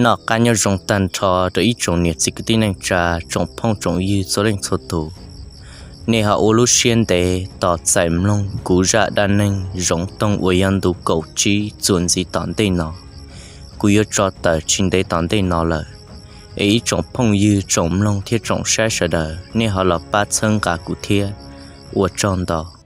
Noj qab nyob zoo tag nrho rau ib tsoom niam txiv kwv tij neej tsa, tsoom phooj tsoom ywg txhua leej txhua tus. Nej ho ua lub siab ntev tos txais mloog kuv zaj dab neeg Zoov Toog uas yog ntu kaum tsib txuas ntxiv tom ntej no. Kuv yuav tso tawm tsis ntev tom ntej no lawm, es ib tsoom phooj ywg tsoom mloog thiab tsoom saib sawv daws nej ho los pab txhawb nqa kuv thiab, ua tsaug ntau.